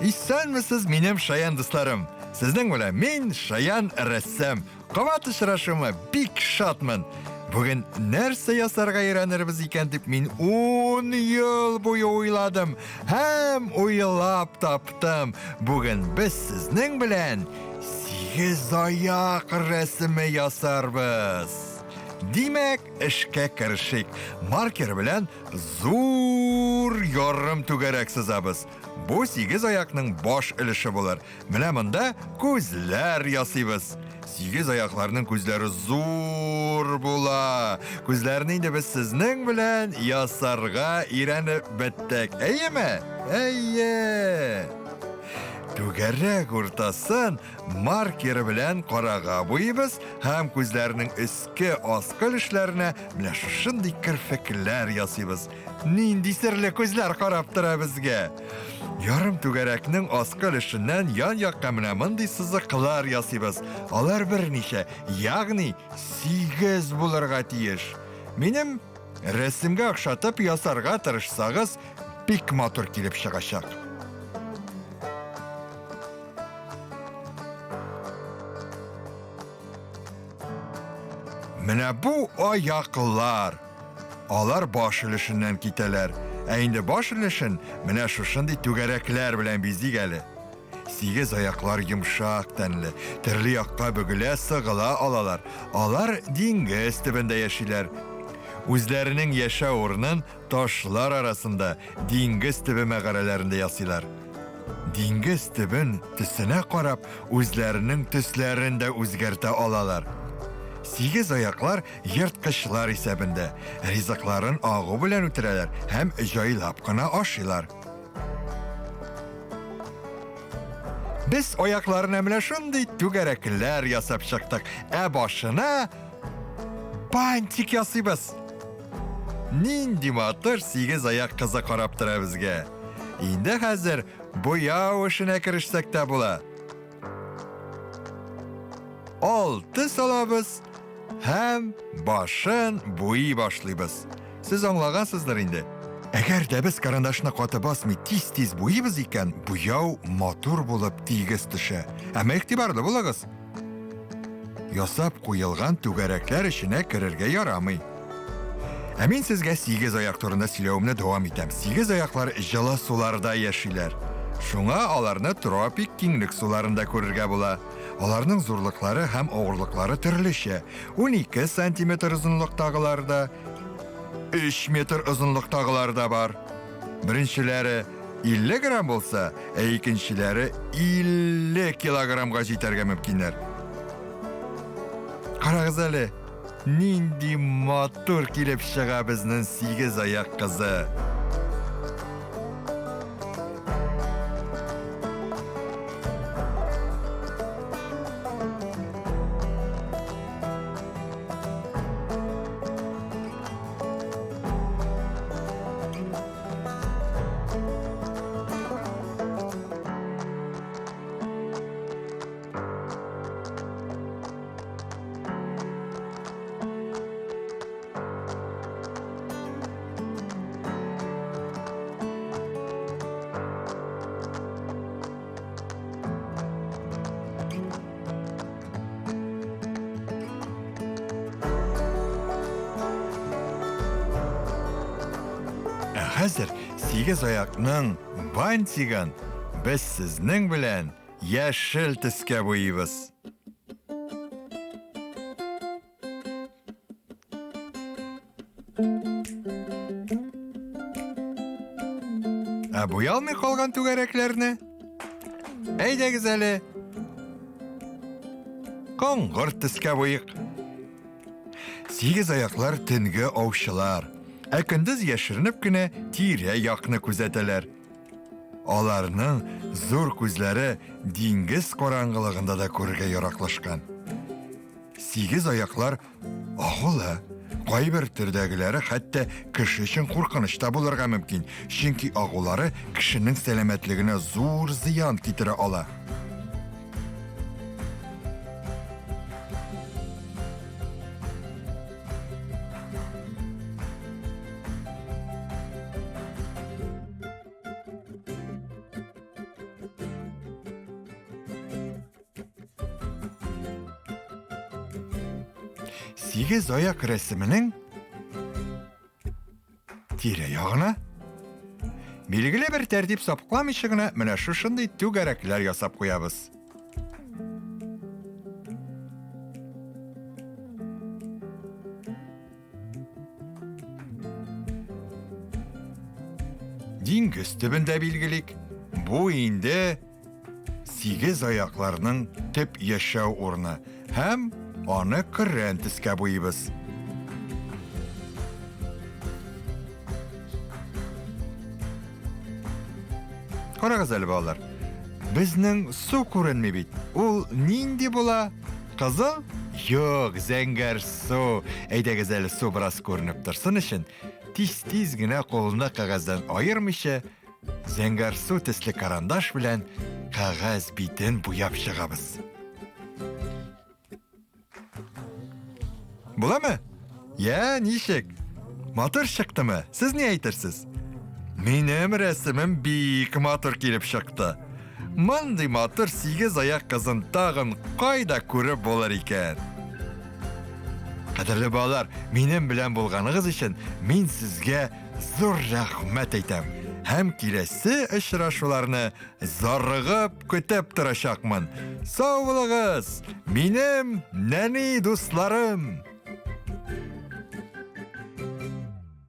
Исәнмесез, минем шаян дусларым! Сезнең белән мин, шаян рәссам. Кабат очрашуыма бик шатмын. Бүген нәрсә ясарга өйрәнербез икән дип мин 10 ел буе уйладым һәм уйлап таптым. Бүген без сезнең белән сигез аяк рәсеме ясарбыз. Димәк, эшкә керешик. Маркер белән зур ярым түгәрәк сызабыз. Бу сигез аякның баш өлеше булыр. Менә монда күзләр ясыйбыз. Сигез аякларның күзләре зур була. Күзләрне инде без сезнең белән ясарга өйрәнеп беттек. Әйеме? Әйе. Түгәрәк уртасын маркер белән карага буйыбыз һәм күзләрнең өске, аскы өлешләренә менә шушындый керфекләр ясыйбыз. Нинди серле күзләр карап тора безгә. Ярым түгәрәкнең аскы өлешеннән ян-якка менә мондый сызыклар ясыйбыз. Алар берничә, ягъни сигез булырга тиеш. Минем рәсемгә охшатып ясарга тырышсагыз, бик матур килеп чыгачак. Менә бу аяклар. Алар баш өлешеннән китәләр. Ә инде баш өлешен менә шушындый түгәрәкләр белән бизик әле. Сигез аяклар йомшак тәнле, төрле якка бөгелә, сыгыла алалар. Алар диңгез төбендә яшиләр. Үзләренең яшәү урынын ташлар арасында, диңгез төбе мәгарәләрендә ясыйлар. Диңгез төбен төсенә карап, үзләренең төсләрен дә үзгәртә алалар. Сигез аяклар ерткычлар исәбендә, ризыкларын агу белән үтерәләр һәм җайлап кына ашыйлар. Без аякларына менә шундый түгәрәкләр ясап чыктык, ә башына бантик ясыйбыз. Нинди матур сигез аяк кызы карап тора безгә. Инде хәзер буяу эшенә керешсәк тә була. Ал төс алабыз һәм башын буйый башлыйбыз. Сез аңлагансыздыр инде. Әгәр дә без карандашны каты басмый тиз-тиз буйыйбыз икән, буяу матур булып тигез төшә. Әмма игътибарлы булыгыз. Ясап куелган түгәрәкләр эченә керергә ярамый. Ә мин сезгә сигез аяк турында сөйләвемне дәвам итәм. Сигез аяклар җылы суларда яшиләр. Шуңа аларны тропик киңлек суларында күрергә була. Аларның зурлыклары һәм авырлыклары төрлечә. 12 сантиметр озынлыктагылар да, 3 метр озынлыктагылар да бар. Беренчеләре 50 грамм булса, ә икенчеләре 50 килограммга җитәргә мөмкиннәр. Карагыз әле, нинди матур килеп чыга безнең сигез аяк кызы. Ә хәзер сигез аякның бантигын без сезнең белән яшел төскә буйыйбыз. Ә буялмый калган түгәрәкләрне? Әйдәгез әле. Коңгырт төскә буйык. Сигез аяклар төнге аучылар. Ә көндез яшеренеп кенә тирә-якны күзәтәләр. Аларның зур күзләре диңгез караңгылыгында да күрергә яраклашкан. Сигез аяклар агулы. Кайбер төрдәгеләре хәтта кеше өчен куркыныч та булырга мөмкин, чөнки агулары кешенең сәламәтлегенә зур зыян китерә ала. Сигез аяк рәсеменең тирә ягына билгеле бер тәртип сакламыйча гына менә шушындый түгәрәкләр ясап куябыз. Диңгез төбендә билгелик. Бу инде сигез аякларның төп яшәү урыны һәм аны көрән төскә буйыбыз. Карагыз әле, балалар. Безнең су күренми бит. Ул нинди була? Кызыл? Юк, зәңгәр су. Әйдәгез әле су бераз күренеп торсын өчен, тиз-тиз генә кулны кәгазьдән аермыйча, зәңгәр су төсле карандаш белән кәгазь битен буяп чыгабыз. Буламы? Я, ничек? Матур чыктымы? Сез ни әйтерсез? Минем рәсемем бик матур килеп чыкты. Мондый матур сигез аяк кызын тагын кайда күреп булыр икән? Кадерле балалар, минем белән булганыгыз өчен мин сезгә зур рәхмәт әйтәм. Һәм киләсе очрашуларны зарыгып көтеп торачакмын. Сау булыгыз, минем нәни дусларым!